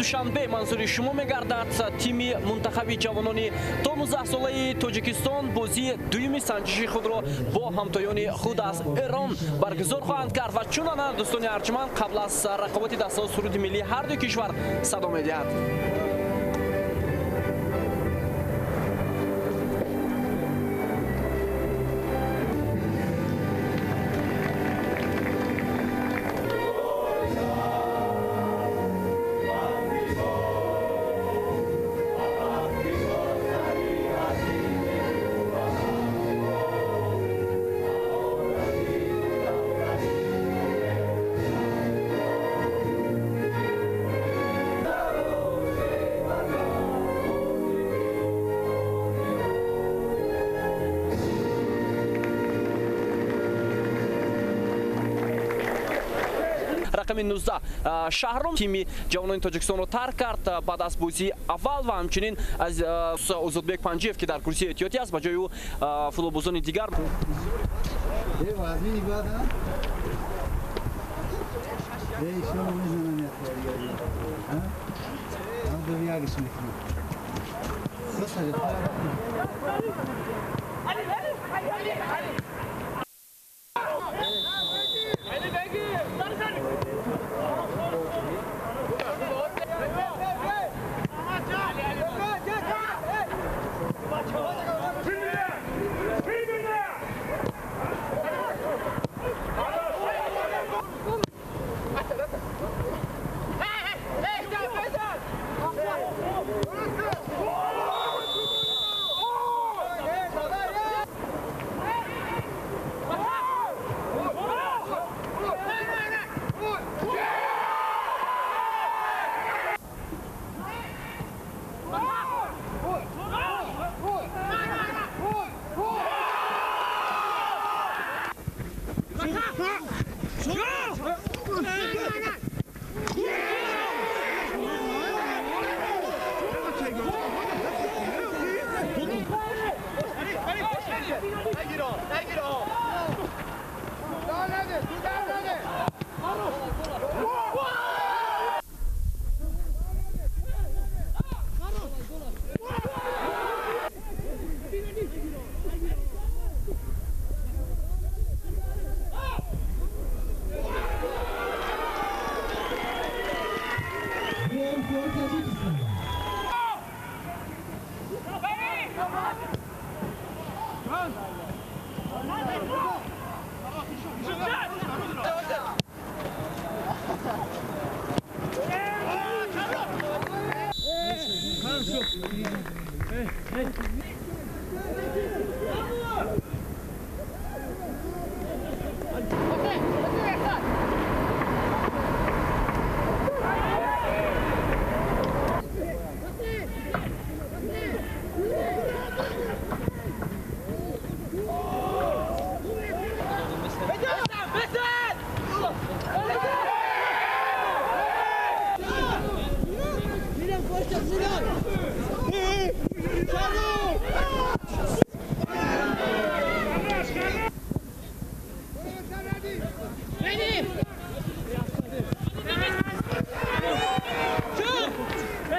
Душанбе манзури шумо мегардад. Тими мунтахаби ҷавонони то 19 солаи Тоҷикистон бозии дуюми санҷиши худро бо ҳамтоёни худ аз Эрон баргузор хоҳанд кард ва чунонан дӯстони арҷманд қабл аз рақобати дастаҳо суруди миллии ҳар ду кишвар садо медиҳад. Рақами 19 Шаҳром тими ҷавонони Тоҷикистонро тарк кард баъд аз бозии аввал ва ҳамчунин аз Озодбек Панҷиев, ки дар курсии эҳтиётӣ аст, ба ҷои ӯ футболбозони дигар.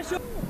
Shoot!